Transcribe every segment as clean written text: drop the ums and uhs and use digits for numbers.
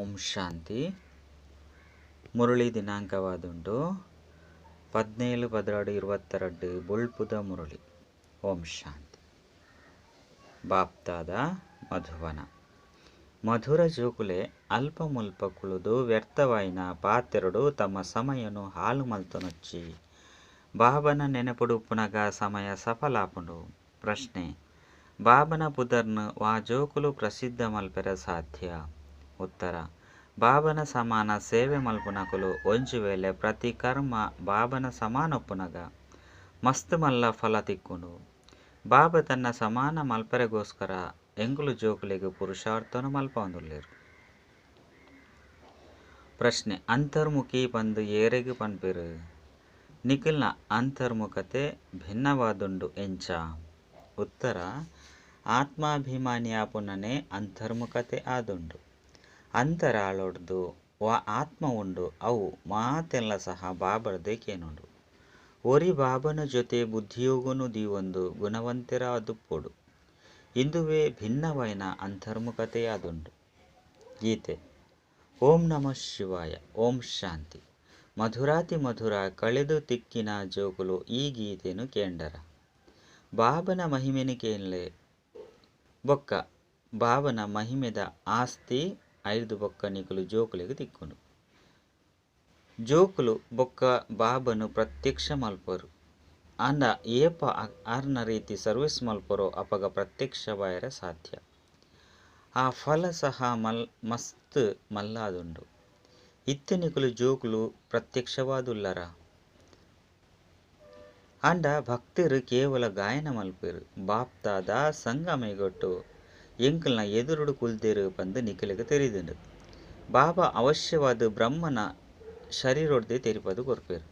ಓಂ ಶಾಂತಿ. ಮುರಳಿ ದಿನಾಂಕವಾದುಂಡು 17 12 22 ಬೊಳ್ಪುದ ಮುರಳಿ. ಓಂ ಶಾಂತಿ. ಬಾಪ್ತಾದ ಮಧುವನ ಮಧುರ ಜೋಕುಲೆ ಅಲ್ಪ ಮುಲ್ಪ ಕುಳುದು ವ್ಯರ್ಥವಾಯಿನ ಪಾತೆರಡು ತಮ್ಮ ಸಮಯನು ಹಾಳು ಮಲ್ತೊನೊಚ್ಚಿ ಬಾಬನ ನೆನಪುಡು ಉಪ್ಪುನಗ ಸಮಯ ಸಫಲಾಪುಂಡು. ಪ್ರಶ್ನೆ: ಬಾಬನ ಪುದರ್ನು ವಾ ಜೋಕುಲು ಪ್ರಸಿದ್ಧ ಮಲ್ಪೆರೆ ಸಾಧ್ಯ? ಉತ್ತರ: ಬಾಬನ ಸಮಾನ ಸೇವೆ ಮಲ್ಪುನಕುಲು ಒಂಜಿ ವೇಳೆ ಪ್ರತಿ ಕರ್ಮ ಬಾಬನ ಸಮಾನ ಉಪ್ಪುನಗ ಮಸ್ತ್ ಮಲ್ಲ ಫಲ ತಿಕ್ಕುಂಡು. ಬಾಬಾ ತನ್ನ ಸಮಾನ ಮಲ್ಪೆರೆಗೋಸ್ಕರ ಎಂಕುಲು ಜೋಕುಲೆಗ್ ಪುರುಷಾರ್ಥನು ಮಲ್ಪೊಂದುಲ್ಲೆರ್. ಪ್ರಶ್ನೆ: ಅಂತರ್ಮುಖಿ ಪಂದ್ ಏರೆಗ್ ಪನ್ಪೆರ್? ನಿಕಲ್ನ ಅಂತರ್ಮುಖತೆ ಭಿನ್ನವಾದುಂಡು ಎಂಚ? ಉತ್ತರ: ಆತ್ಮಾಭಿಮಾನಿ ಆಪುನನೆ ಅಂತರ್ಮುಖತೆ ಆದುಂಡು. ಅಂತರಾಳೊಡ್ದು ವಾ ಆತ್ಮ ಉಂಡು ಅವು ಮಾತೆನ್ಲ ಸಹ ಬಾಬರ್ದೆ ಕೇನುಂಡು. ಒರಿ ಬಾಬನ ಜೊತೆ ಬುದ್ಧಿಯೋಗನು ದೀವೊಂದು ಗುಣವಂತೆರಾದುಪ್ಪೊಡು. ಇಂದುವೇ ಭಿನ್ನವಾಯಿನ ಅಂತರ್ಮುಖತೆಯಾದುಂಡು. ಗೀತೆ. ಓಂ ನಮಃ ಶಿವಾಯ. ಓಂ ಶಾಂತಿ. ಮಧುರಾತಿ ಮಧುರ ಕಳೆದು ತಿಕ್ಕಿನ ಜೋಕುಲು ಈ ಗೀತೆನು ಕೇಂಡರ ಬಾಬನ ಮಹಿಮೆನು ಕೇನ್ಲೆ ಬೊಕ್ಕ ಬಾಬನ ಮಹಿಮೆದ ಆಸ್ತಿ ಐದು ಬೊಕ್ಕ ನಿಕುಲು ಜೋಕುಲೆಗ್ ತಿಕ್ಕುಂಡು. ಜೋಕುಲು ಬೊಕ್ಕ ಬಾಬನು ಪ್ರತ್ಯಕ್ಷ ಮಲ್ಪರು. ಆಂಡ ಏಪ ಆರ್ನ ರೀತಿ ಸರ್ವಿಸ್ ಮಲ್ಪರೋ ಅಪಗ ಪ್ರತ್ಯಕ್ಷವಾಯರೆ ಸಾಧ್ಯ. ಆ ಫಲ ಸಹ ಮಸ್ತ್ ಮಲ್ಲಾದುಂಡು. ಇತ್ತೆ ನಿಕುಲು ಜೋಕುಲು ಪ್ರತ್ಯಕ್ಷವಾದುಲ್ಲರ. ಆಂಡ ಭಕ್ತರು ಕೇವಲ ಗಾಯನ ಮಲ್ಪೆರು. ಬಾಪ್ತಾದ ಸಂಗಮೇಗೊಟ್ಟು ಎಂಕಲ್ನ ಎದುರುಡು ಕುಲ್ದೇರು ಪಂದು ನಿಕುಲೆಗ್ ತೆರಿದುಂಡು. ಬಾಬಾ ಅವಶ್ಯವಾದ ಬ್ರಹ್ಮನ ಶರೀರೊಡ್ದೆ ತೆರಿಪದು ಕೊರ್ಪೆರು.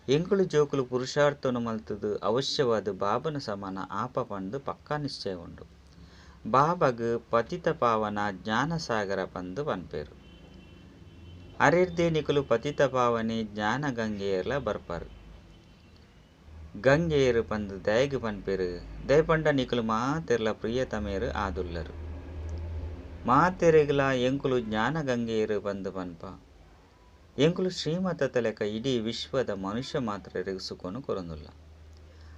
ಎಂಕುಲು ಜೋಕುಲು ಪುರುಷಾರ್ಥನು ಮಲ್ತದು ಅವಶ್ಯವಾದ ಬಾಬನ ಸಮಾನ ಆಪ ಪಂದು ಪಕ್ಕಾ ನಿಶ್ಚಯ ಉಂಡು. ಬಾಬಾಗ್ ಪತಿತ ಪಾವನ ಜ್ಞಾನಸಾಗರ ಪಂದು ಪನ್ಪೆರು. ಅರೆರ್ದೆ ನಿಕುಲು ಪತಿತ ಪಾವನೆ ಜ್ಞಾನ ಗಂಗೆಯರ್ಲ ಬರ್ಪರು. ಗಂಗೆಯರು ಪಂದು ದಯಗ್ ಪನ್ಪೆರು. ದಯಪಂಡ ನಿಕುಲು ಮಾತೆರ್ಲ ಪ್ರಿಯತಮೇರು ಆದುಲ್ಲರು. ಮಾತೆರೆಗ್ಲ ಎಂಕುಲು ಜ್ಞಾನ ಗಂಗೆಯರು ಪಂದು ಪನ್ಪ. ಎಂಕುಲು ಶ್ರೀಮತ ತಲೆಕ ಇಡೀ ವಿಶ್ವದ ಮನುಷ್ಯ ಮಾತ್ರರಿಗೆ ಸುಖನು ಕೊರೊಂದುಲ್ಲ.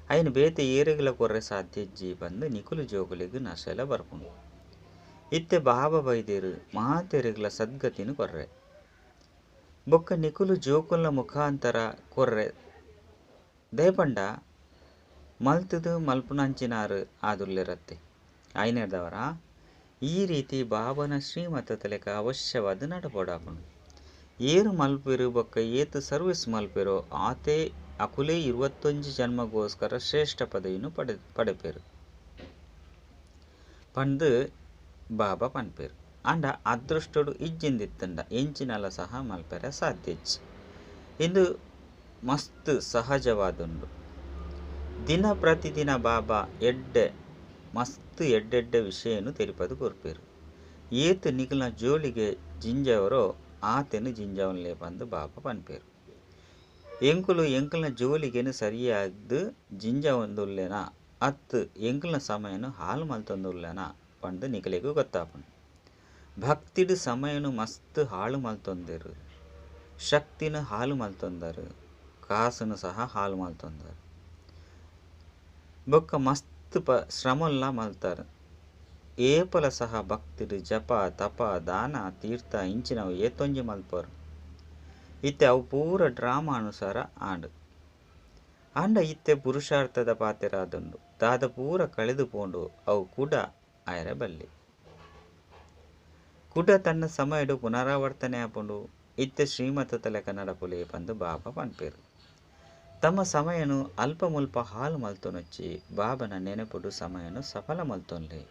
ಐನ್ ಬೇತೆ ಏರೆಗ್ಲ ಕೊರ್ರೆ ಸಾಧ್ಯಜ್ಜಿ ಪಂದು ನಿಕುಲು ಜೋಕುಲೆಗ್ ನಶೆಲ ಬರ್ಪುಂಡು. ಇತ್ತೆ ಬಾಬಾ ಬೈದೇರು ಮಾತೆರೆಗ್ಲ ಸದ್ಗತಿನ ಕೊರ್ರೆ ಬೊಕ್ಕ ನಿಕುಲು ಜೋಕುಲ್ನ ಮುಖಾಂತರ ಕೊರ್ರೆ. ದಯಪಂಡ ಮಲ್ತದು ಮಲ್ಪುನಂಚಿನಾರು ಆದುಲ್ಲೆರತ್ತೆ. ಐನೆರ್ದವರ ಈ ರೀತಿ ಬಾಬನ ಶ್ರೀಮತ ತಲೆಕ ಅವಶ್ಯವಾದ ನಡಪೊಡಾಪುಂಡು. ಏರು ಮಲ್ಪೆರು ಬೊಕ್ಕ ಏತು ಸರ್ವಿಸ್ ಮಲ್ಪೆರೋ ಆತೆ ಅಕುಲೇ 21 ಜನ್ಮಗೋಸ್ಕರ ಶ್ರೇಷ್ಠ ಪದವಿಯನ್ನು ಪಡೆಪೆರು ಪಂದು ಬಾಬಾ ಪನ್ಪೆರು. ಆಂಡ ಅದೃಷ್ಟಡು ಇಜ್ಜಿಂದಿತ್ತಂಡ ಎಂಚಿನಲ ಸಹ ಮಲ್ಪೆರೆ ಸಾಧ್ಯಜ್ಜಿ. ಇಂದು ಮಸ್ತ್ ಸಹಜವಾದುಂಡು. ದಿನ ಪ್ರತಿದಿನ ಬಾಬಾ ಎಡ್ಡೆ ಮಸ್ತ್ ಎಡ್ಡೆಡ್ಡೆ ವಿಷಯನು ತೆರಿಪದು ಕೊರ್ಪೆರು. ಏತು ನಿಕಲ್ನ ಜೋಳಿಗೆ ಜಿಂಜವರೋ ಆತೆನು ಜಿಂಜವನ್ಲೇ ಪಂದು ಬಾಬಾ ಪನ್ಪೆರು. ಎಂಕುಲು ಎಂಕಲ್ನ ಜೋಳಿಗೆನು ಸರಿಯಾದ ಜಿಂಜವೊಂದುಲ್ಲೆನ ಅತ್ತು ಎಂಕಲ್ನ ಸಮಯನು ಹಾಳು ಮಲ್ತೊಂದುಲ್ಲೆನ ಪಂದು ನಿಕಲೆಗೂ ಗೊತ್ತಾಪುಂಡು. ಭಕ್ತಿಡು ಸಮಯನು ಮಸ್ತ್ ಹಾಳು ಮಲ್ತೊಂದೆರು. ಶಕ್ತಿನ ಹಾಳು ಮಲ್ತೊಂದರು. ಕಾಸುನು ಸಹ ಹಾಳು ಮಲ್ತೊಂದರು. ಬೊಕ್ಕ ಮಸ್ತ್ ಶ್ರಮಲ್ಲ ಮಲ್ತಾರ. ಏಪಲ ಸಹ ಭಕ್ತಿಡು ಜಪ ತಪ ದಾನ ತೀರ್ಥ ಇಂಚಿನವು ಏತೊಂಜಿ ಮಲ್ಪರು. ಇತ್ತೆ ಅವು ಪೂರ ಡ್ರಾಮಾ ಅನುಸಾರ ಆಂಡು. ಆಂಡ ಇತ್ತೆ ಪುರುಷಾರ್ಥದ ಪಾತೆರಾದುಂಡು. ದಾದ ಪೂರ ಕಳೆದು ಪೋಂಡು ಅವು ಕೂಡ ಆಯರೆ ಬಲ್ಲಿ. ಕುಡ ತನ್ನ ಸಮಯಡು ಪುನರಾವರ್ತನೆ ಆಪುಂಡು. ಇತ್ತೆ ಶ್ರೀಮತ ತಲೆಕ ನಡಪುಲೆ ಪಂದು ಬಾಬಾ ಪನ್ಪೆರು. ತಮ್ಮ ಸಮಯನು ಅಲ್ಪ ಮುಲ್ಪ ಹಾಳು ಮಲ್ತೊನೊಚ್ಚಿ ಬಾಬನ ನೆನಪುಡು ಸಮಯನು ಸಫಲ ಮಲ್ತೊನ್ಲೆ.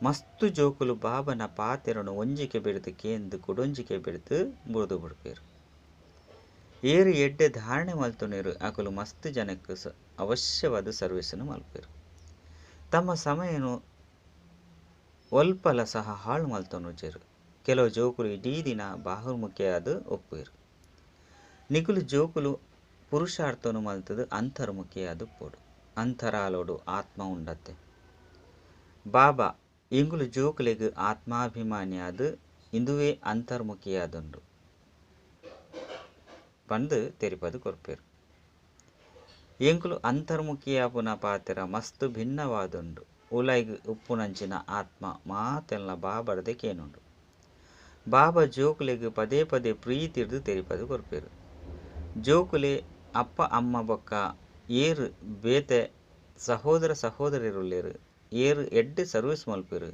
ಮಸ್ತು ಜೋಕುಲು ಬಾಬನ ಪಾತೆರನು ಒಂಜಿಕೆ ಬಿಡ್ದು ಕೇಂದು ಕುಡೊಂಜಿಕೆ ಬಿಡ್ದು ಬುರ್ದು ಬುಡ್ಪೆರು. ಏರು ಎಡ್ಡೆ ಧಾರಣೆ ಮಲ್ತೊನೆರು ಅಕುಲು ಮಸ್ತ್ ಜನಕ್ಕೆ ಅವಶ್ಯವಾದ ಸರ್ವಿಸನ್ನು ಮಲ್ಪೆರು. ತಮ್ಮ ಸಮಯನು ಒಲ್ಪಲ ಸಹ ಹಾಳು ಮಲ್ತೊನುಜೆರು. ಕೆಲವು ಜೋಕುಲು ಇಡೀ ದಿನ ಬಾಹುರ್ಮುಖಿಯಾದ ಒಪ್ಪುವೆರು. ನಿಕುಲು ಜೋಕುಲು ಪುರುಷಾರ್ಥನು ಮಲ್ತದು ಅಂತರ್ಮುಖಿಯಾದ ಪೋಡು. ಅಂತರಾಲೋಡು ಆತ್ಮ ಉಂಡತ್ತೆ. ಬಾಬಾ ಎಂಕುಲು ಜೋಕುಲೆಗ್ ಆತ್ಮಾಭಿಮಾನಿಯಾದ ಇಂದುವೇ ಅಂತರ್ಮುಖಿಯಾದುಂಡು ಪಂದ್ ತೆರಿಪದು ಕೊರ್ಪೆರ್. ಎಂಕುಲು ಅಂತರ್ಮುಖಿಯಾಪುನ ಪಾತೆರ ಮಸ್ತ್ ಭಿನ್ನವಾದುಂಡು. ಉಲೈಗ್ ಉಪ್ಪುನಂಚಿನ ಆತ್ಮ ಮಾತೆನ್ಲ ಬಾಬಡ್ದೆ ಕೇನುಂಡು. ಬಾಬಾ ಜೋಕುಲೆಗ್ ಪದೇ ಪದೇ ಪ್ರೀತಿಡ್ದ್ ತೆರಿಪದು ಕೊರ್ಪೆರ್. ಜೋಕುಲೆ ಅಪ್ಪ ಅಮ್ಮ ಬೊಕ್ಕ ಏರ್ ಬೇತೆ ಸಹೋದರ ಸಹೋದರಿರುಲ್ಲೆರ್ ಏರ್ ಎಡ್ಡೆ ಸರ್ವಿಸ್ ಮಲ್ಪೆರ್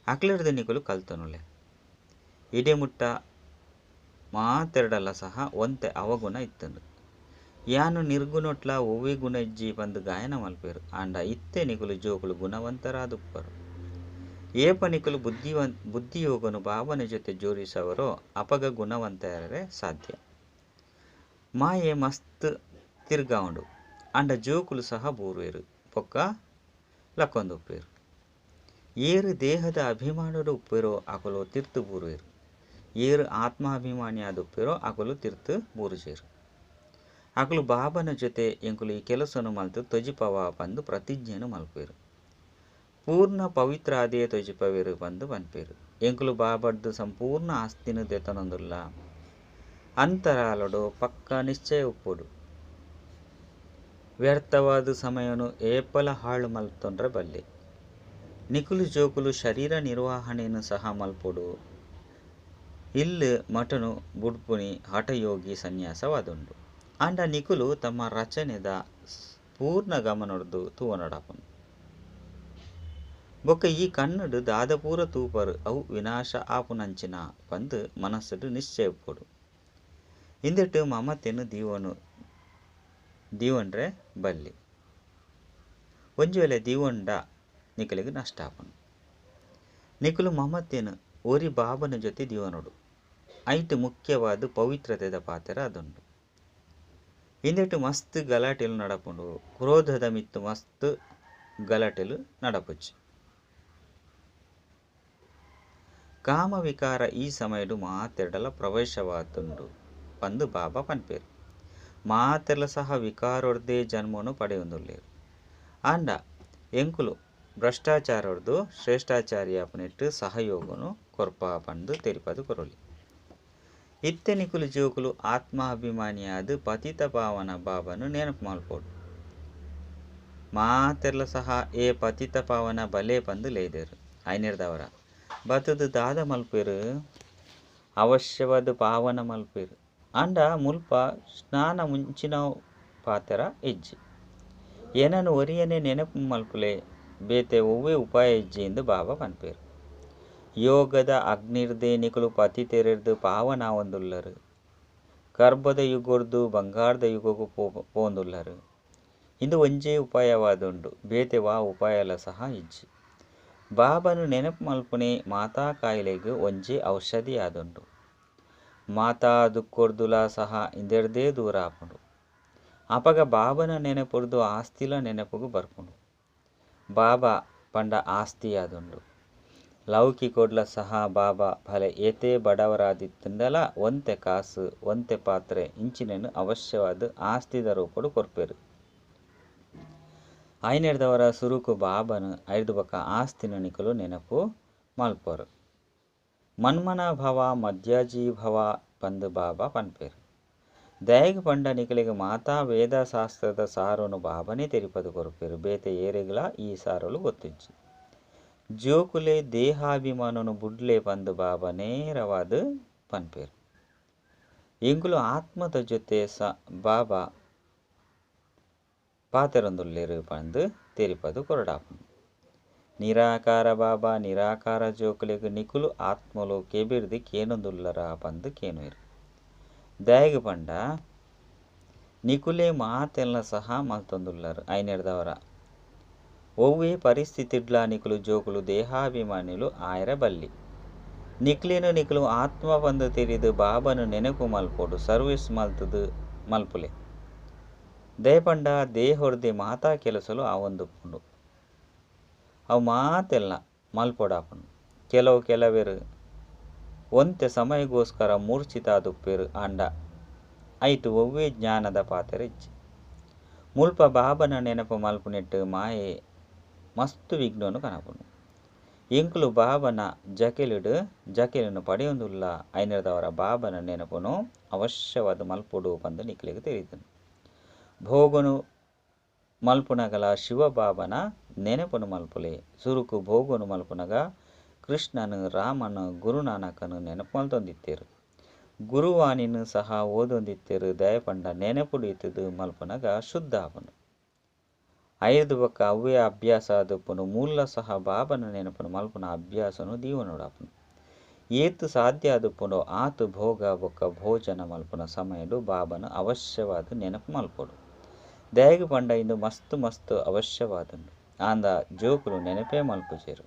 ಅಕ್ಲೆಡ್ದ್ ನಿಕುಲು ಕಲ್ತೊನುಲೆ. ಇಡೆ ಮುಟ್ಟ ಮಾತೆರ್ಡಲ ಸಹ ಒಂತೆ ಅವಗುಣ ಇತ್ತ್ಂಡ್. ಯಾನ್ ನಿರ್ಗುಣೊಟ್ಲಾ ಒವ್ವೇ ಗುಣ ಇಜ್ಜಿ ಪಂದ್ ಗಾಯನ ಮಲ್ಪೆರ್. ಆಂಡ ಇತ್ತೆ ನಿಕುಲು ಜೋಕುಲು ಗುಣವಂತರಾದುಪ್ಪರು. ಏಪ ನಿಕುಲು ಬುದ್ಧಿಯೋಗನು ಬಾಬನ ಜೊತೆ ಜೋಡಿಸವರೋ ಅಪಗ ಗುಣವಂತರಾಯೆರೆ ಸಾಧ್ಯ. ಮಾಯೆ ಮಸ್ತ್ ತಿರ್ಗಾವುಂಡು. ಆಂಡ ಜೋಕುಲು ಸಹ ಬೂರುವೆರ್ ಬೊಕ್ಕ ಲಕ್ಕೊಂದುಪ್ಪೆರ್. ಏರ್ ದೇಹದ ಅಭಿಮಾನೊಡು ಉಪ್ಪೆರೋ ಅಕುಲು ತಿರ್ತ್ ಬೂರುವೆರ್. ಏರ್ ಆತ್ಮಾಭಿಮಾನಿಯಾದುಪ್ಪೆರೋ ಅಕುಲು ತಿರ್ತ್ ಬೂರುಜೆರ್. ಅಕುಲು ಬಾಬನ ಜೊತೆ ಎಂಕುಲು ಈ ಕೆಲಸೊನು ಮಲ್ತ್ ತೊಜಿಪವ ಪಂದ್ ಪ್ರತಿಜ್ಞೆನ್ ಮಲ್ಪುವೆರ್. ಪೂರ್ಣ ಪವಿತ್ರ ಆದೇ ತೊಜಿಪವೆರ್ ಪಂದ್ ಪನ್ಪೆರ್. ಎಂಕುಲು ಬಾಬಡ್ದ್ ಸಂಪೂರ್ಣ ಆಸ್ತಿನ್ ದೆತೊನೊಂದುಲ್ಲ. ಅಂತರಾಳಡ್ ಪಕ್ಕಾ ನಿಶ್ಚಯ ಉಪ್ಪೊಡು. ವ್ಯರ್ಥವಾದ್ ಸಮಯೊನು ಏಪಲ ಹಾಳು ಮಲ್ತೊನ್ರೆ ಬಲ್ಲಿ. ನಿಕುಲು ಜೋಕುಲು ಶರೀರ ನಿರ್ವಹಣೆನ್ ಸಹ ಮಲ್ಪೊಡು. ಇಲ್ಲ್ ಮಠೊನು ಬುಡ್ಪುನಿ ಹಠಯೋಗಿ ಸನ್ಯಾಸವಾದುಂಡು. ಆಂಡ ನಿಕುಲು ತಮ್ಮ ರಚನೆದ ಪೂರ್ಣ ಗಮನೊಡ್ದು ತೂವೊನೊಡಾಪುಂಡು. ಬೊಕ್ಕ ಈ ಕಣ್ಣುಡ್ ದಾದ ಪೂರ ತೂಪರ್ ಅವು ವಿನಾಶ ಆಪುನಂಚಿನ ಪಂದ್ ಮನಸ್ಸುಡ್ ನಿಶ್ಚಯ ಉಪ್ಪೊಡು. ಇಂದೆಟ್ ಮಮತೆನ್ ದೀವೊನ್ರೆ ಬಲ್ಲಿ. ಒಂಜಿ ವೇಳೆ ದೀವೊಂಡ ನಿಕಲೆಗ್ ನಷ್ಟ ಆಪುಂಡು. ನಿಕುಲು ಮಮತೆನ್ ಒರಿ ಬಾಬನ ಜೊತೆ ದೀವೊನೊಡು. ಐಟ್ ಮುಖ್ಯವಾದ್ ಪವಿತ್ರತೆದ ಪಾತೆರ ಆದುಂಡು. ಇಂದೆಟ್ ಮಸ್ತ್ ಗಲಾಟೆಲು ನಡಪುಂಡು. ಕ್ರೋಧದ ಮಿತ್ತ್ ಮಸ್ತ್ ಗಲಾಟೆಲು ನಡಪುಜಿ. ಕಾಮವಿಕಾರ ಈ ಸಮಯಡ್ ಮಾತೆರ್ಡಲ ಪ್ರವೇಶವಾತುಂಡು ಪಂದ್ ಬಾಬಾ ಪನ್ಪೆರ್. ಮಾತೆರ್ಲ ಸಹ ವಿಕಾರೊರ್ದೇ ಜನ್ಮೊನು ಪಡೆಯೊಂದುಲ್ಲೆರ್. ಆಂಡ ಎಂಕುಲು ಭ್ರಷ್ಟಾಚಾರೊರ್ದು ಶ್ರೇಷ್ಠಾಚಾರಿಯಾಪುನೆಟ್ ಸಹಯೋಗನು ಕೊರ್ಪ ಪಂದ್ ತೆರಿಪಾದ್ ಕೊರೊಲಿ. ಇತ್ತೆ ನಿಕುಲು ಜೋಕುಲು ಆತ್ಮಾಭಿಮಾನಿಯಾದ್ ಪತಿತ ಪಾವನ ಬಾಬಾನು ನೆನಪು ಮಲ್ಪೊಡು. ಮಾತೆರ್ಲ ಸಹ ಏ ಪತಿತ ಪಾವನ ಬಲೆ ಪಂದ್ ಲೇದೆರ್. ಐನೆರ್ದವರ ಬತ್ತುದು ದಾದ ಮಲ್ಪೆರ್ ಅವಶ್ಯವಾದ್ ಪಾವನ ಮಲ್ಪೆರ್. ಆಂಡ ಮುಲ್ಪ ಸ್ನಾನ ಮುಂಚಿನ ಪಾತೆರ ಇಜ್ಜಿ. ಎನನ್ ಒರಿಯನೆ ನೆನಪು ಮಲ್ಪುಲೆ ಬೇತೆ ಒವ್ವೇ ಉಪಾಯ ಇಜ್ಜಿ ಇಂದ್ ಬಾಬಾ ಪನ್ಪೆರ್. ಯೋಗದ ಅಗ್ನಿರ್ದೆ ನಿಕುಲು ಪತಿತೆರೆರ್ದ್ ಪಾವನ ಆವೊಂದುಲ್ಲರ್. ಕರ್ಬದ ಯುಗೊರ್ದು ಬಂಗಾರ್ದ ಯುಗೊಗು ಪೋವೊಂದುಲ್ಲರ್. ಇಂದು ಒಂಜೇ ಉಪಾಯವಾದುಂಡು ಬೇತೆ ವಾ ಉಪಾಯಲ ಸಹ ಇಜ್ಜಿ. ಬಾಬಾನು ನೆನಪು ಮಲ್ಪುನೆ ಮಾತಾ ಕಾಯಿಲೆಗ್ ಒಂಜೇ ಔಷಧಿ ಆದುಂಡು. ಮಾತಾ ದುಃಖೊರ್ದುಲ ಸಹ ಇಂದೆರ್ದೇ ದೂರ ಆಪುಂಡು. ಅಪಗ ಬಾಬನ ನೆನಪುರ್ದು ಆಸ್ತಿಲ ನೆನಪುಗು ಬರ್ಪುಂಡು. ಬಾಬಾ ಪಂಡ ಆಸ್ತಿ ಆದುಂಡು. ಲೌಕಿಕೊಡ್ಲ ಸಹ ಬಾಬಾ ಭಲೆ ಏತೇ ಬಡವರಾದಿತ್ತುಂಡಲ ಒಂತೆ ಕಾಸು ಒಂತೆ ಪಾತ್ರೆ ಇಂಚಿನೆನ್ ಅವಶ್ಯವಾದ್ ಆಸ್ತಿದ ರೂಪೊಡು ಕೊರ್ಪೆರ್. ಐನೆರ್ದವರ ಸುರುಕು ಬಾಬನು ಐರ್ದ್ ಬೊಕ್ಕ ಆಸ್ತಿನ ನಿಕುಲು ನೆನಪು ಮಲ್ಪರು. ಮನ್ಮನಾಭವ ಮಧ್ಯಾಜೀಭವ ಪಂದ್ ಬಾಬಾ ಪನ್ಪೆರ್. ದಾಯೆಗ್ ಪಂಡ ನಿಕಲೆಗ್ ಮಾತಾ ವೇದಶಾಸ್ತ್ರದ ಸಾರೊನು ಬಾಬಾನೇ ತೆರಿಪಾದ್ ಕೊರ್ಪೆರ್. ಬೇತೆ ಏರೆಗ್ಲಾ ಈ ಸಾರಲು ಗೊತ್ತಿಜ್ಜಿ. ಜೋಕುಲೆ ದೇಹಾಭಿಮಾನೊನು ಬುಡ್ಲೆ ಪಂದ್ ಬಾಬಾ ನೇರವಾದ್ ಪನ್ಪೆರ್. ಎಂಕುಲು ಆತ್ಮದ ಜೊತೆ ಬಾಬಾ ಪಾತೆರೊಂದುಲ್ಲೆರ್ ಪಂದ್ ತೆರಿಪಾದ್ ಕೊರೊಡಾಪುಂಡು. ನಿರಾಕಾರ ಬಾಬಾ ನಿರಾಕಾರ ಜೋಕುಲೆಗ್ ನಿಕುಲು ಆತ್ಮಲು ಕೆಬಿರ್ದ್ ಕೇನೊಂದುಲ್ಲರ ಪಂದ್ ಕೇನುವೆರ್. ದಾಯೆಗ್ ಪಂಡ ನಿಕುಲೇ ಮಾತೆನ್ಲ ಸಹ ಮಲ್ತೊಂದುಲ್ಲರ್. ಐನೆರ್ದವರ ಒವ್ವೇ ಪರಿಸ್ಥಿತಿಡ್ಲಾ ನಿಕುಲು ಜೋಕುಲು ದೇಹಾಭಿಮಾನಿಲು ಆಯೆರೆ ಬಲ್ಲಿ. ನಿಕ್ಲೆನ್ ನಿಕುಲು ಆತ್ಮ ಪಂದ್ ತೆರಿದು ಬಾಬಾನು ನೆನಪು ಮಲ್ಪೊಡು ಸರ್ವಿಸ್ ಮಲ್ತುದು ಮಲ್ಪುಲೆ. ದಯಪಂಡ ದೇಹೊರ್ದೆ ಮಾತಾ ಕೆಲಸಲು ಆವೊಂದುಪ್ಪುಂಡು. ಅವು ಮಾತೆಲ್ಲ ಮಲ್ಪೊಡಾಪುಂಡು. ಕೆಲವು ಕೆಲವೆರ್ ಒಂತೆ ಸಮಯಗೋಸ್ಕರ ಮೂರ್ಛಿತಾದುಪ್ಪೆರ್ ಆಂಡ ಐಟ್ ಒವ್ವೇ ಜ್ಞಾನದ ಪಾತೆರ ಇಜ್ಜಿ. ಮುಲ್ಪ ಬಾಬನ ನೆನಪು ಮಲ್ಪುನೆಟ್ ಮಾಯೆ ಮಸ್ತ್ ವಿಘ್ನೊನು ಕನಪುಂಡು. ಎಂಕುಲು ಬಾಬನ ಜಕೆಲುಡು ಜಕೆಲುನು ಪಡೆಯೊಂದುಲ್ಲ. ಐನೆರ್ದಾವರ ಬಾಬನ ನೆನಪುನು ಅವಶ್ಯವಾದ್ ಮಲ್ಪೊಡು ಪಂದ್ ನಿಕ್ಲೆಗ್ ತೆರಿದುಂಡು. ಭೋಗನು ಮಲ್ಪುನಗಲ ಶಿವ ಬಾಬನ ನೆನಪುನು ಮಲ್ಪುಲೆ. ಸುರುಕು ಭೋಗನು ಮಲ್ಪುನಗ ಕೃಷ್ಣನ್, ರಾಮನ್, ಗುರುನಾನಕನ್ ನೆನಪು ಮಲ್ತೊಂದಿತ್ತೆರ್. ಗುರುವಾಣಿನ್ ಸಹ ಓದೊಂದಿತ್ತೆರ್. ದಾಯೆ ಪಂಡ ನೆನಪುಡು ಇತ್ತುದು ಮಲ್ಪುನಗ ಶುದ್ಧ ಆಪುಂಡು. ಐರ್ದ್ ಬೊಕ್ಕ ಅವ್ವೇ ಅಭ್ಯಾಸ ಆದುಪ್ಪುಂಡು. ಮೂಲ ಸಹ ಬಾಬನ ನೆನಪುನು ಮಲ್ಪುನ ಅಭ್ಯಾಸನು ದೀವೊನೊಡಾಪುಂಡು. ಏತ್ ಸಾಧ್ಯ ಆದುಪ್ಪುಂಡು ಆತ್ ಭೋಗ ಬೊಕ್ಕ ಭೋಜನ ಮಲ್ಪುನ ಸಮಯಡ್ ಬಾಬನ ಅವಶ್ಯವಾದ್ ನೆನಪು ಮಲ್ಪೊಡು. ದಾಯೆಗ್ ಪಂಡ ಇಂದು ಮಸ್ತ್ ಮಸ್ತ್ ಅವಶ್ಯವಾದುಂಡು. ಆಂಡ ಜೋಕುಲು ನೆನಪೇ ಮಲ್ಪುಜೆರ್.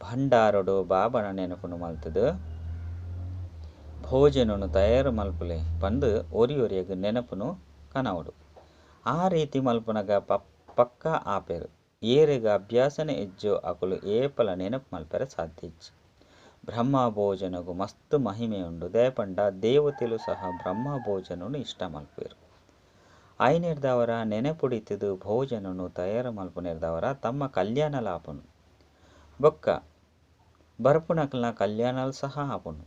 ಭಂಡಾರಡು ಬಾಬನ ನೆನಪುನು ಮಲ್ತುದು ಭೋಜನನು ತಯಾರು ಮಲ್ಪುಲೆ ಪಂದ್ ಒರಿ ಒರಿಯಗ್ ನೆನಪುನು ಕನವೊಡು. ಆ ರೀತಿ ಮಲ್ಪುನಗ ಪಕ್ಕ ಆಪೆರ್. ಏರೆಗ್ ಅಭ್ಯಾಸನೆ ಇಜ್ಜೋ ಅಕುಲು ಏಪಲ ನೆನಪು ಮಲ್ಪೆರೆ ಸಾಧ್ಯ ಇಜ್ಜಿ. ಬ್ರಹ್ಮ ಭೋಜನಗು ಮಸ್ತ್ ಮಹಿಮೆ ಉಂಡು. ದಾಯೆ ಪಂಡ ದೇವತೆಲು ಸಹ ಬ್ರಹ್ಮ ಭೋಜನನು ಇಷ್ಟ ಮಲ್ಪುವೆರ್. ಐನೆರ್ದಾವರ ನೆನಪುಡಿತುದು ಭೋಜನನು ತಯಾರು ಮಲ್ಪುನೆರ್ದಾವರ ತಮ್ಮ ಕಲ್ಯಾಣಲ ಆಪುಂಡು. ಬೊಕ್ಕ ಬರ್ಪುನಕಲ್ನ ಕಲ್ಯಾಣಲ ಸಹ ಆಪುಂಡು.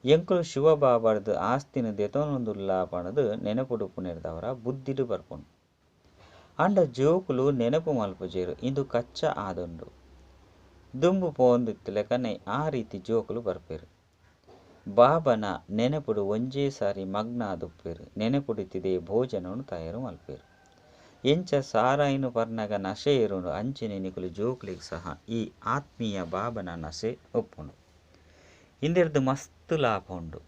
ಎಂಕುಲು ಶಿವ ಬಾಬಾರ್ದು ಆಸ್ತಿನ ದೆತೊನೊಂದುಲ್ಲ ಪಂಡುದು ನೆನಪುಡುಪುನೆರ್ದಾವರ ಬುದ್ಧಿಡ್ ಬರ್ಪುಂಡು. ಆಂಡ ಜೋಕುಲು ನೆನಪು ಮಲ್ಪುಜೆರ್. ಇಂದು ಕಚ್ಚಾ ಆದುಂಡು. ದುಂಬು ಪೋವೊಂದಿತ್ತುಲೆಕನೆ ಆ ರೀತಿ ಜೋಕುಲು ಬರ್ಪೆರ್. ಬಾಬನ ನೆನಪುಡು ಒಂಜೇ ಸಾರಿ ಮಗ್ನ ಆದುಪ್ಪೆರ್. ನೆನಪುಡಿತುದೇ ಭೋಜನನು ತಯಾರು ಮಲ್ಪುವೆರ್. ಎಂಚ ಸಾರಾಯಿನ್ ಪರ್ನಗ ನಶೆ ಏರುಂಡು ಅಂಚನೆ ನಿಕುಲು ಜೋಕುಲೆಗ್ ಸಹ ಈ ಆತ್ಮೀಯ ಬಾಬನ ನಶೆ ಉಪ್ಪುಂಡು. ಇಂದೆರ್ದ್ ಮಸ್ತ್ ಲಾಭ ಉಂಡು.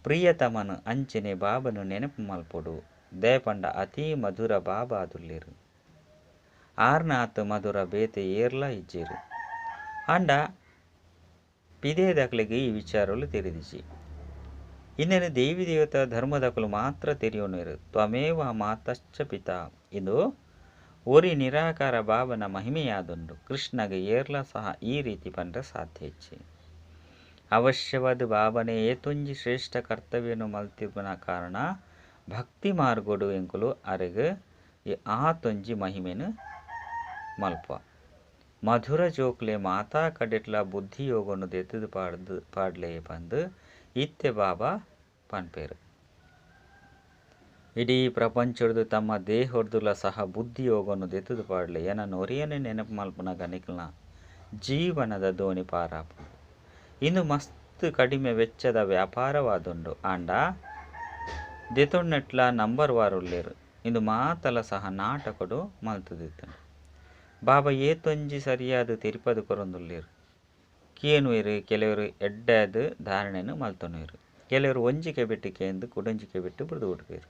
ಪ್ರಿಯತಮನ್ ಅಂಚನೆ ಬಾಬನ ನೆನಪು ಮಲ್ಪೊಡು. ದಾಯೆ ಪಂಡ ಅತಿ ಮಧುರ ಬಾಬಾ ಆದುಲ್ಲೆರ್. ಆರ್ನಾತ್ ಮಧುರ ಬೇತೆ ಏರ್ಲಾ ಇಜ್ಜೆರ್. ಆಂಡ ಪಿದಯದಕಲೆಗ್ ಈ ವಿಚಾರಲು ತೆರಿದಿಜಿ. ಇಂದೆನ್ ದೇವಿ ದೇವತಾ ಧರ್ಮದಕುಲು ಮಾತ್ರ ತೆರಿಯೊನುವೆರ್. ತ್ವಮೇವ ಮಾತಶ್ಚ ಪಿತಾ ಇಂದು ಒರಿ ನಿರಾಕಾರ ಬಾಬನ ಮಹಿಮೆಯಾದುಂಡು. ಕೃಷ್ಣಗ್ ಏರ್ಲಾ ಸಹ ಈ ರೀತಿ ಪಂಡ್ರೆ ಸಾಧ್ಯ ಇಜ್ಜಿ. ಅವಶ್ಯವಾದ ಬಾಬನೇ ಏತೊಂಜಿ ಶ್ರೇಷ್ಠ ಕರ್ತವ್ಯನು ಮಲ್ತಿನ ಕಾರಣ ಭಕ್ತಿ ಮಾರ್ಗಡು ಎಂಕುಲು ಅರೆಗ್ ಆತೊಂಜಿ ಮಹಿಮೆನು ಮಲ್ಪ. ಮಧುರ ಜೋಕ್ಲೆ ಮಾತಾ ಕಡೆಟ್ಲ ಬುದ್ಧಿಯೋಗನು ದೆತ್ತುದು ಪಾಡ್ಲೆ ಪಂದ್ ಇತ್ತೆ ಬಾಬಾ ಪನ್ಪೆರ್. ಇಡೀ ಪ್ರಪಂಚೊಡ್ದು ತಮ್ಮ ದೇಹೊಡ್ದುಲ ಸಹ ಬುದ್ಧಿಯೋಗನು ದೆತ್ತುದು ಪಾಡ್ಲೆ. ಎನನ್ ಒರಿಯನೆ ನೆನಪು ಮಲ್ಪುನಗ ನಿಕಲ್ನ ಜೀವನದ ದೋಣಿ ಪಾರಾಪುಂಡು. ಇಂದು ಮಸ್ತ್ ಕಡಿಮೆ ವೆಚ್ಚದ ವ್ಯಾಪಾರವಾದುಂಡು. ಆಂಡ ದೆತೊನೆಟ್ಲ ನಂಬರ್ ವಾರುಲ್ಲೆರ್. ಇಂದು ಮಾತಲ ಸಹ ನಾಟಕಡು ಮಲ್ತುದಿತ್ತುಂಡು. ಬಾಬಾ ಏತೊಂಜಿ ಸರಿಯಾದ ತೆರಿಪದು ಕೊರೊಂದುಲ್ಲೆರ್. ಕೇನುವೆರ್ ಕೆಲವರು ಎಡ್ಡಾದ್ ಧಾರಣೆನ್ ಮಲ್ತೊನುವೆರ್. ಕೆಲವರು ಒಂಜಿ ಕೆಬಿಟ್ಟು ಕೇಂದು ಕುಡೊಂಜಿ ಕೆಬಿಟ್ಟು ಬುಡ್ದು ಬಿಡ್ಪೆರ್.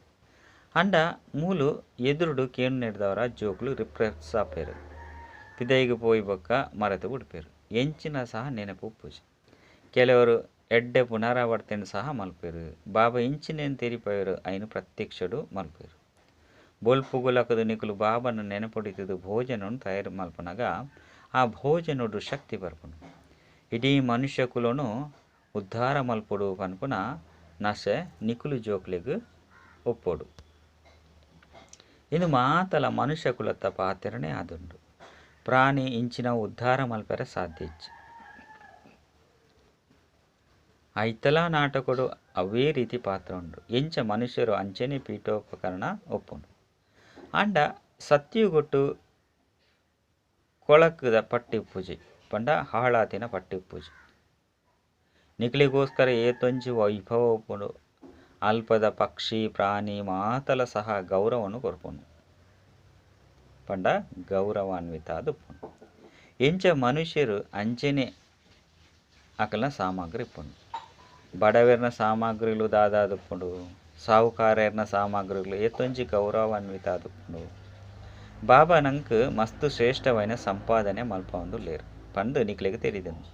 ಆಂಡ ಮೂಲು ಎದುರುಡು ಕೇನುನೆರ್ದಾವರ ಜೋಕುಲು ರಿಫ್ರೆಶ್ ಆಪೆರ್. ಪಿದಯಿಗ್ ಪೋಯಿ ಬೊಕ್ಕ ಮರೆತು ಬಿಡ್ಪೆರ್. ಎಂಚಿನ ಸಹ ನೆನಪು ಉಪ್ಪುಜಿ. ಕೆಲವರು ಎಡ್ಡೆ ಪುನರಾವರ್ತನೆ ಸಹ ಮಲ್ಪೆರ್. ಬಾಬಾ ಇಂಚಿನೇನ್ ತೆರಿಪಾವೆರ್ ಐನ್ ಪ್ರತ್ಯಕ್ಷಡು ಮಲ್ಪೆರ್. ಬೊಲ್ಪುಗುಲಕುದು ನಿಕುಲು ಬಾಬನ ನೆನಪುಡಿತುದು ಭೋಜನನು ತಯಾರು ಮಲ್ಪುನಗ ಆ ಭೋಜನಡು ಶಕ್ತಿ ಬರ್ಪುಂಡು. ಇಡೀ ಮನುಷ್ಯ ಕುಲನು ಉದ್ಧಾರ ಮಲ್ಪೊಡು ಪನ್ಪುನ ನಶೆ ನಿಕುಲು ಜೋಕ್ಲೆಗ್ ಒಪ್ಪೊಡು. ಇಂದು ಮಾತಲ ಮನುಷ್ಯ ಕುಲತ್ತ ಪಾತೆರಣೆ ಆದುಂಡು. ಪ್ರಾಣಿ ಇಂಚಿನ ಉದ್ಧಾರ ಮಲ್ಪೆರೆ ಸಾಧ್ಯ ಇಜ್ಜಿ. ಐತಲಾ ನಾಟಕಡು ಅವೇ ರೀತಿ ಪಾತ್ರ ಉಂಡು. ಎಂಚ ಮನುಷ್ಯರು ಅಂಚನೆ ಪೀಠೋಪಕರಣ ಒಪ್ಪುಂಡು. ಆಂಡ ಸತ್ಯುಗೊಟ್ಟು ಕೊಳಕದ ಪಟ್ಟಿ ಪೂಜೆ ಪಂಡ ಹಾಳಾತಿನ ಪಟ್ಟಿ ಪೂಜೆ. ನಿಕಲಿಗೋಸ್ಕರ ಏತೊಂಜಿ ವೈಭವ ಉಪ್ಪುಂಡು. ಅಲ್ಪದ ಪಕ್ಷಿ ಪ್ರಾಣಿ ಮಾತಲ ಸಹ ಗೌರವನು ಕೊರ್ಪುಂಡು. ಪಂಡ ಗೌರವಾನ್ವಿತ ಆದುಪ್ಪುಂಡು. ಎಂಚ ಮನುಷ್ಯರು ಅಂಚನೆ ಅಕಲ್ನ ಸಾಮಗ್ರಿ ಉಪ್ಪುಂಡು. ಬಡವೆರ್ನ ಸಾಮಗ್ರಿಲು ದಾದಾದುಪ್ಪುಂಡು, ಸಾಹುಕಾರರ್ನ ಸಾಮಗ್ರಿಲು ಏತೊಂಜಿ ಗೌರವಾನ್ವಿತ ಆದುಪ್ಪುಂಡು. ಬಾಬಾ ನಂಕ್ ಮಸ್ತ್ ಶ್ರೇಷ್ಠವಾಯಿನ ಸಂಪಾದನೆ ಮಲ್ಪೊಂದುಲ್ಲೆರ್ ಪಂದ್ ನಿಕ್ಲೆಗ್ ತೆರಿದುಂಡು.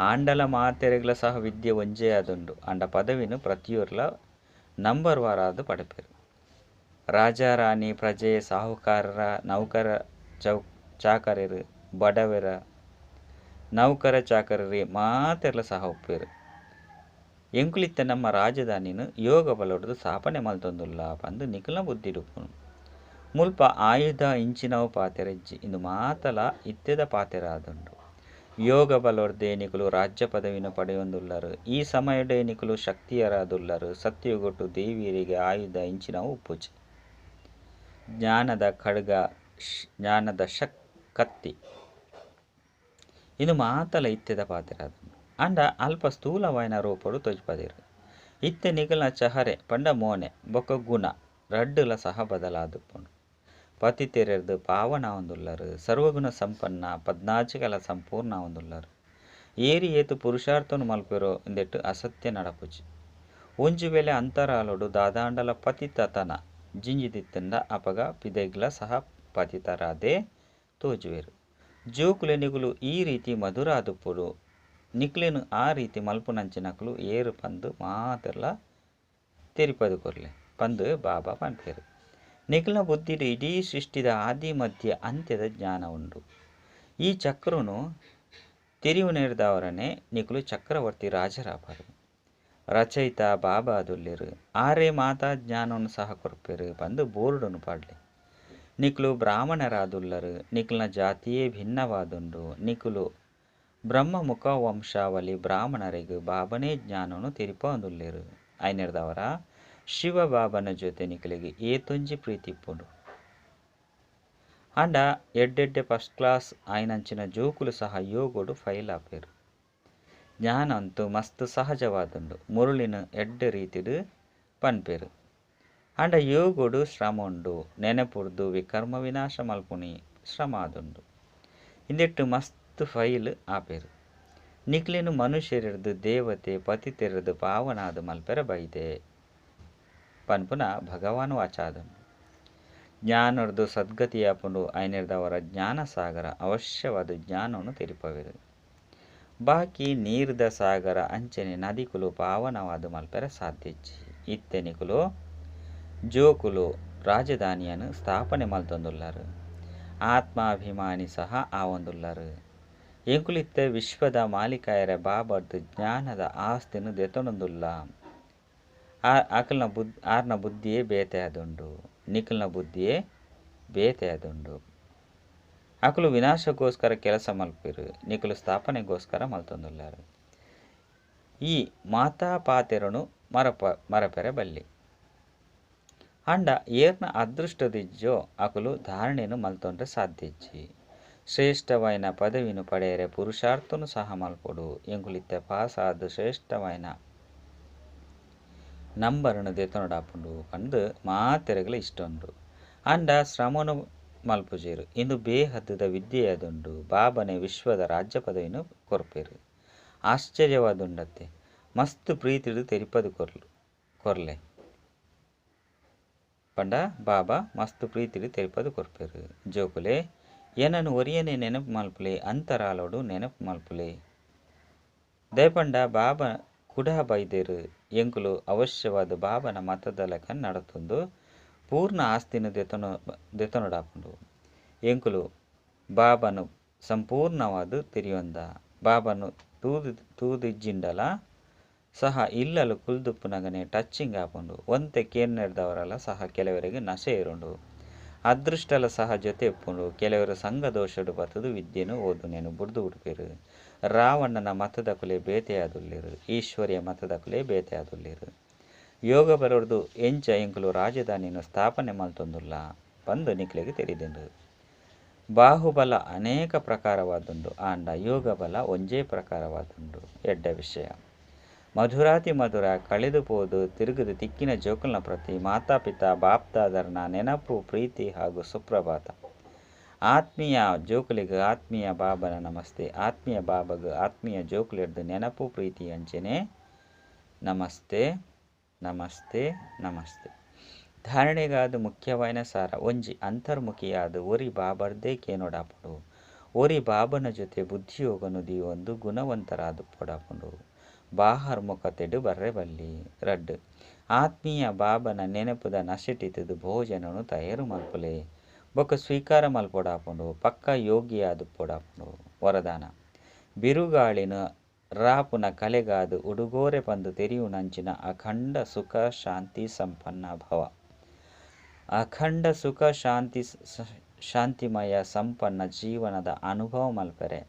ಆಂಡಲ ಮಾತೆರೆಗ್ಲ ಸಹ ವಿದ್ಯೆ ಒಂಜೇ ಆದುಂಡು. ಆಂಡ ಪದವಿನ ಪ್ರತಿಯೊರ್ಲ ನಂಬರ್ ವಾರಾದ್ ಪಡೆಪೆರ್. ರಾಜ ರಾಣಿ ಪ್ರಜೆ ಸಾಹುಕಾರರ ನೌಕರ ಚಾಕರೆರ್ ಬಡವರ ನೌಕರ ಚಾಕರರು ಮಾತೆರ್ಲ ಸಹ ಒಪ್ಪುವೆರ್. ಎಂಕುಲಿತ್ತ ನಮ್ಮ ರಾಜಧಾನಿನ ಯೋಗ ಬಲೊಡ್ದು ಸ್ಥಾಪನೆ ಮಲ್ತೊಂದುಲ್ಲ ಪಂದ್ ನಿಕಲ್ನ ಬುದ್ಧಿಡುಪ್ಪುಂಡು. ಮುಲ್ಪ ಆಯುಧ ಇಂಚಿನವು ಪಾತೆರ ಇಜ್ಜಿ. ಇಂದು ಮಾತಲ ಇತ್ತೆದ ಪಾತೆರ ಆದುಂಡು. ಯೋಗ ಬಲೊರ್ದೇ ನಿಕುಲು ರಾಜ್ಯ ಪದವಿನ್ ಪಡೆಯೊಂದುಲ್ಲರ್. ಈ ಸಮಯೊಡೇ ನಿಕುಲು ಶಕ್ತಿಯರಾದುಲ್ಲರ್. ಸತ್ಯಯುಗೊಟು ದೇವಿಯೆರೆಗ್ ಆಯುಧ ಇಂಚಿನವು ಉಪ್ಪುಜಿ. ಜ್ಞಾನದ ಖಡ್ಗ, ಜ್ಞಾನದ ಕತ್ತಿ ಇಂದು ಮಾತಲ ಇತ್ತೆದ ಪಾತೆರಾದುಂಡು. ಆಂಡ ಅಲ್ಪ ಸ್ಥೂಲವಾಯಿನ ರೂಪೊಡು ತೋಜಿಪಾದೆರ್. ಇತ್ತೆ ನಿಕಲ್ನ ಚಹರೆ ಪಂಡ ಮೋನೆ ಬೊಕ್ಕ ಗುಣ ರಡ್ಡುಲ ಸಹ ಬದಲಾದುಪ್ಪುಂಡು. ಪತಿತೆರೆರ್ದ್ ಪಾವನ ಆವೊಂದುಲ್ಲರ್. ಸರ್ವಗುಣ ಸಂಪನ್ನ ಪದ್ನಾಜಿ ಕಲಾ ಸಂಪೂರ್ಣ ಆವೊಂದುಲ್ಲರ್. ಏರ್ ಏತ್ ಪುರುಷಾರ್ಥನು ಮಲ್ಪೆರೋ ಇಂದೆಟ್ ಅಸತ್ಯ ನಡಪುಜಿ. ಒಂಜಿ ವೇಳೆ ಅಂತರಾಳೊಡು ದಾದಾಂಡಲ ಪತಿತತನ ಜಿಂಜಿದಿತ್ತುಂಡ ಅಪಗ ಪಿದೈಗ್ಲ ಸಹ ಪತಿತರಾದೇ ತೋಜುವೆರ್. ಜೋಕುಲೆ ನಿಕುಲು ಈ ರೀತಿ ಮಧುರ ಆದುಪ್ಪೊಡು. ನಿಕ್ಲೆನ್ ಆ ರೀತಿ ಮಲ್ಪುನಂಚಿನಕುಲು ಏರ್ ಪಂದ್ ಮಾತೆರ್ಲಾ ತೆರಿಪಾದ್ ಕೊರ್ಲೆ ಪಂದ್ ಬಾಬಾ ಪನ್ಪೆರ್. ನಿಕ್ಲೆನ ಬುದ್ಧಿಡ್ ಇಡೀ ಸೃಷ್ಟಿದ ಆದಿ ಮಧ್ಯ ಅಂತ್ಯದ ಜ್ಞಾನ ಉಂಡು. ಈ ಚಕ್ರನು ತೆರಿಯುನೆರ್ದಾವರನೆ ನಿಕುಲು ಚಕ್ರವರ್ತಿ ರಾಜರಾಪರ್. ರಚಯಿತ ಬಾಬಾ ಆದುಲ್ಲೆರ್. ಆರೇ ಮಾತಾ ಜ್ಞಾನನ್ ಸಹ ಕೊರ್ಪೆರ್ ಪಂದ್ ಬೋರ್ಡುನು ಪಾಡ್ಲೆ. ನಿಕುಲು ಬ್ರಾಹ್ಮಣರಾದುಲ್ಲರ್. ನಿಕಲ್ನ ಜಾತಿಯೇ ಭಿನ್ನವಾದುಂಡು. ನಿಕುಲು ಬ್ರಹ್ಮ ಮುಖ ವಂಶಾವಳಿ ಬ್ರಾಹ್ಮಣರೆಗ್ ಬಾಬನೇ ಜ್ಞಾನನು ತೆರಿಪಾವೊಂದುಲ್ಲೆರ್. ಐನೆರ್ದಾವರ ಶಿವ ಬಾಬನ ಜೊತೆ ನಿಕಲೆಗ್ ಏತೊಂಜಿ ಪ್ರೀತಿ ಇಪ್ಪುಂಡು. ಆಂಡ ಎಡ್ಡೆಡ್ಡೆ ಫಸ್ಟ್ ಕ್ಲಾಸ್ ಆಯಿನಂಚಿನ ಜೋಕುಲು ಸಹ ಯೋಗೊಡು ಫೈಲ್ ಆಪೆರ್. ಜ್ಞಾನ ಅಂತೂ ಮಸ್ತ್ ಸಹಜವಾದುಂಡು. ಮುರುಳಿನ ಎಡ್ಡೆ ರೀತಿಡ್ ಪನ್ಪೆರ್. ಆಂಡ ಯೋಗೊಡು ಶ್ರಮ ಉಂಡು. ನೆನಪುರ್ದು ವಿಕರ್ಮ ವಿನಾಶ ಮಲ್ಪುನಿ ಶ್ರಮ ಆದುಂಡು. ಇಂದೆಟ್ ಮಸ್ತ್ ಫೈಲ್ ಆಪೆರ್. ನಿಕ್ಲೆನ್ ಮನುಷ್ಯರೆರ್ದ್ ದೇವತೆ ಪತಿತೆರೆರ್ದ್ ಪಾವನಾದ್ ಮಲ್ಪೆರೆ ಬೈದೆ ಪನ್ಪುನ ಭಗವಾನ್ ವಾಚ ಆದುಂಡು. ಜ್ಞಾನರ್ದು ಸದ್ಗತಿ ಆಪುಂಡು. ಐನೆರ್ದಾವರ ಜ್ಞಾನ ಸಾಗರ ಅವಶ್ಯವಾದ ಜ್ಞಾನವನ್ನು ತೆರಿಪವೆರ್. ಬಾಕಿ ನೀರ್ದ ಸಾಗರ ಅಂಚನೆ ನದಿಕುಲು ಪಾವನವಾದ ಮಲ್ಪೆರೆ ಸಾಧ್ಯ ಇಜ್ಜಿ. ಇತ್ತೆ ನಿಕುಲು ಜೋಕುಲು ರಾಜಧಾನಿಯನ್ನು ಸ್ಥಾಪನೆ ಮಲ್ತೊಂದುಲ್ಲರ್. ಆತ್ಮಾಭಿಮಾನಿ ಸಹ ಆವೊಂದುಲ್ಲರ್. ಎಂಕುಲು ಇತ್ತೆ ವಿಶ್ವದ ಮಾಲೀಕಾಯರ ಬಾಬರ್ದು ಜ್ಞಾನದ ಆಸ್ತಿನ ದೆತೊನೊಂದುಲ್ಲ. ಆಕಲ್ನ ಆರ್ನ ಬುದ್ಧಿಯೇ ಬೇತೆ ಆದುಂಡು. ನಿಕಲ್ನ ಬುದ್ಧಿಯೇ ಬೇತೆ ಆದುಂಡು. ಅಕುಲು ವಿನಾಶಕ್ಕೋಸ್ಕರ ಕೆಲಸ ಮಲ್ಪೆರ್. ನಿಕುಲು ಸ್ಥಾಪನೆಗೋಸ್ಕರ ಮಲ್ತೊಂದುಲ್ಲರ್. ಈ ಮಾತಾ ಪಾತೆರನು ಮರಪೆರೆ ಬಲ್ಲಿ. ಆಂಡ ಏರ್ನ ಅದೃಷ್ಟದಿಜ್ಜೋ ಅಕುಲು ಧಾರಣೆಯನ್ನು ಮಲ್ತೊಂಡ್ರೆ ಸಾಧ್ಯ ಇಜ್ಜಿ. ಶ್ರೇಷ್ಠವಾಯಿನ ಪದವಿನು ಪಡೆಯರೆ ಪುರುಷಾರ್ಥನು ಸಹ ಮಲ್ಪೊಡು. ಎಂಕುಲು ಇತ್ತೆ ಪಾಸಾದ್ ಶ್ರೇಷ್ಠವಾಯಿನ ನಂಬರನ್ನು ದೆತೊನೊಡಾಪುಂಡು ಪಂದ್ ಮಾತೆರೆಗ್ಲ ಇಷ್ಟ ಉಂಡು. ಆಂಡ ಶ್ರಮನು ಮಲ್ಪುಜೆರ್. ಇಂದು ಬೇಹದ್ದುದ ವಿದ್ಯೆಯಾದುಂಡು. ಬಾಬನೇ ವಿಶ್ವದ ರಾಜ್ಯ ಪದವಿನು ಕೊರ್ಪೆರ್. ಆಶ್ಚರ್ಯವಾದುಂಡತ್ತೆ. ಮಸ್ತ್ ಪ್ರೀತಿಡ್ ತೆರಿಪದು ಕೊರ್ಲೆ ಪಂಡ ಬಾಬಾ ಮಸ್ತ್ ಪ್ರೀತಿಡ್ ತೆರಿಪದು ಕೊರ್ಪೆರ್. ಜೋಕುಲೆ ಏನನ್ನು ಒರಿಯನೆ ನೆನಪು ಮಲ್ಪುಲೆ, ಅಂತರಾಳೋಡು ನೆನಪು ಮಲ್ಪುಲೆ. ದಯಪಂಡ ಬಾಬಾ ಕುಡ ಬೈದೆರ್. ಎಂಕುಲು ಅವಶ್ಯವಾದ ಬಾಬನ ಮತದ ಲೆಕ್ಕ ನಡತೊಂದು ಪೂರ್ಣ ಆಸ್ತಿನ ದೆತೊನೊಡಾಪುಂಡು. ಎಂಕುಲು ಬಾಬನು ಸಂಪೂರ್ಣವಾದ ತೆರಿಯೊಂದ. ಬಾಬನು ತೂದಿಜ್ಜಿಂಡಲ ಸಹ ಇಲ್ಲಲು ಕುಲ್ದುಪ್ಪುನಗನೆ ಟಚ್ಚಿಂಗ್ ಆಪುಂಡು. ಒಂತೆ ಕೇನ್ನೆರ್ದವರಲ ಸಹ ಕೆಲವರಿಗೆ ನಶೆ ಏರುಂಡು. ಅದೃಷ್ಟಲ ಸಹ ಜೊತೆ ಇಪ್ಪುಂಡು. ಕೆಲವರು ಸಂಘ ದೋಷಡು ಬತ್ತದು ವಿದ್ಯೆನು ಓದುನೇನು ಬುಡ್ದು ಉಡ್ಪೆರ್. ರಾವಣನ ಮತದಕುಲೆ ಬೇತೆಯಾದುಲ್ಲೆರ್. ಈಶ್ವರ್ಯ ಮತದಕುಲೆ ಬೇತೆಯಾದುಲ್ಲೆರ್. ಯೋಗ ಬಲೊರ್ದು ಎಂಚ ಎಂಕುಲು ರಾಜಧಾನಿಯನ್ನು ಸ್ಥಾಪನೆ ಮಲ್ತೊಂದುಲ್ಲ ಪಂದ್ ನಿಕ್ಲೆಗ್ ತೆರಿದುಂಡು. ಬಾಹುಬಲ ಅನೇಕ ಪ್ರಕಾರವಾದುಂಡು. ಆಂಡ ಯೋಗ ಬಲ ಒಂಜೇ ಪ್ರಕಾರವಾದುಂಡು. ಎಡ್ಡೆ ವಿಷಯ. ಮಧುರಾತಿ ಮಧುರ ಕಳೆದು ಪೋದು ತಿರುಗದು ತಿಕ್ಕಿನ ಜೋಕುಲ್ನ ಪ್ರತಿ ಮಾತಾ ಪಿತಾ ಬಾಪ್ದಾದರ್ನ ನೆನಪು ಪ್ರೀತಿ ಹಾಗೂ ಸುಪ್ರಭಾತ. ಆತ್ಮೀಯ ಜೋಕುಲೆಗ್ ಆತ್ಮೀಯ ಬಾಬನ ನಮಸ್ತೆ. ಆತ್ಮೀಯ ಬಾಬಗ್ ಆತ್ಮೀಯ ಜೋಕುಲೆರ್ದು ನೆನಪು ಪ್ರೀತಿ ಅಂಚನೆ ನಮಸ್ತೆ ನಮಸ್ತೆ ನಮಸ್ತೆ. ಧಾರಣೆಗಾದ ಮುಖ್ಯವಾಯಿನ ಸಾರ ಒಂಜಿ ಅಂತರ್ಮುಖಿಯಾದ ಒರಿ ಬಾಬರ್ದೇ ಕೇನೋಡಾಪುಂಡು. ಒರಿ ಬಾಬನ ಜೊತೆ ಬುದ್ಧಿಯೋಗನು ದಿಯೊಂದು ಗುಣವಂತರಾದ ಪೊಡಾಪುಂಡು. ಬಾಹರ್ಮುಖತೆಡು ಬರ್ರೆ ಬಲ್ಲಿ. ರಡ್ಡು ಆತ್ಮೀಯ ಬಾಬನ ನೆನಪುದ ನಶೆಟಿತದು ಭೋಜನನು ತಯಾರು ಮಲ್ಪುಲೆ. ಬೊಕ್ಕ ಸ್ವೀಕಾರ ಮಲ್ಪೊಡಾಪುಂಡು. ಪಕ್ಕ ಯೋಗಿಯಾದ ಪೊಡಾಪುಂಡು. ವರದಾನ ಬಿರುಗಾಳಿನ ರಾಪುನ ಕಲೆಗಾದ ಉಡುಗೋರೆ ಪಂದು ತೆರಿಯುನಂಚಿನ ಅಖಂಡ ಸುಖ ಶಾಂತಿ ಸಂಪನ್ನ ಭವ. ಅಖಂಡ ಸುಖ ಶಾಂತಿ ಶಾಂತಿಮಯ ಸಂಪನ್ನ ಜೀವನದ ಅನುಭವ ಮಲ್ಪೆರೆ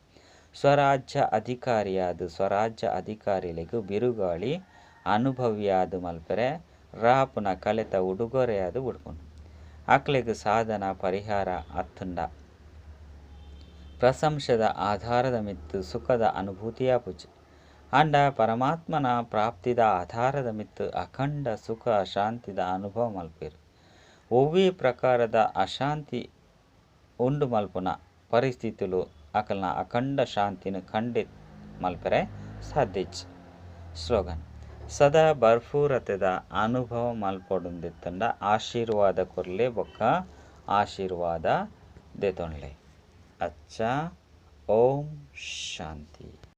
ಸ್ವರಾಜ್ಯ ಅಧಿಕಾರಿಯಾದ್ ಸ್ವರಾಜ್ಯ ಅಧಿಕಾರಿಲೆಗ್ ಬಿರುಗಾಳಿ ಅನುಭವಿಯಾದ್ ಮಲ್ಪೆರೆ ರಾಪುನ ಕಲೆತ ಉಡುಗೊರೆಯಾದ್ ಬುಡ್ಪುಂಡು. ಅಕ್ಲೆಗ್ ಸಾಧನ, ಪರಿಹಾರ ಅತ್ತುಂಡ ಪ್ರಶಂಸೆದ ಆಧಾರದ ಮಿತ್ತ್ ಸುಖದ ಅನುಭೂತಿಯಾಪುಜಿ. ಆಂಡ ಪರಮಾತ್ಮನ ಪ್ರಾಪ್ತಿದ ಆಧಾರದ ಮಿತ್ತ್ ಅಖಂಡ ಸುಖ ಶಾಂತಿದ ಅನುಭವ ಮಲ್ಪುವೆರ್. ಒವ್ವೇ ಪ್ರಕಾರದ ಅಶಾಂತಿ ಉಂಡು ಮಲ್ಪುನ ಪರಿಸ್ಥಿತಿಲು ಅಕಲ್ನ ಅಖಂಡ ಶಾಂತಿನ್ ಖಂಡಿತ ಮಲ್ಪೆರೆ ಸಾಧ್ಯ ಇಜ್ಜಿ. ಸ್ಲೋಗನ್ ಸದಾ ಭರ್ಪೂರತೆದ ಅನುಭವ ಮಲ್ಪೊಡುಂದಿತ್ತುಂಡ ಆಶೀರ್ವಾದ ಕೊರ್ಲೆ ಬೊಕ್ಕ ಆಶೀರ್ವಾದ ದೆತೊನ್ಲೆ. ಅಚ್ಚಾ, ಓಂ ಶಾಂತಿ.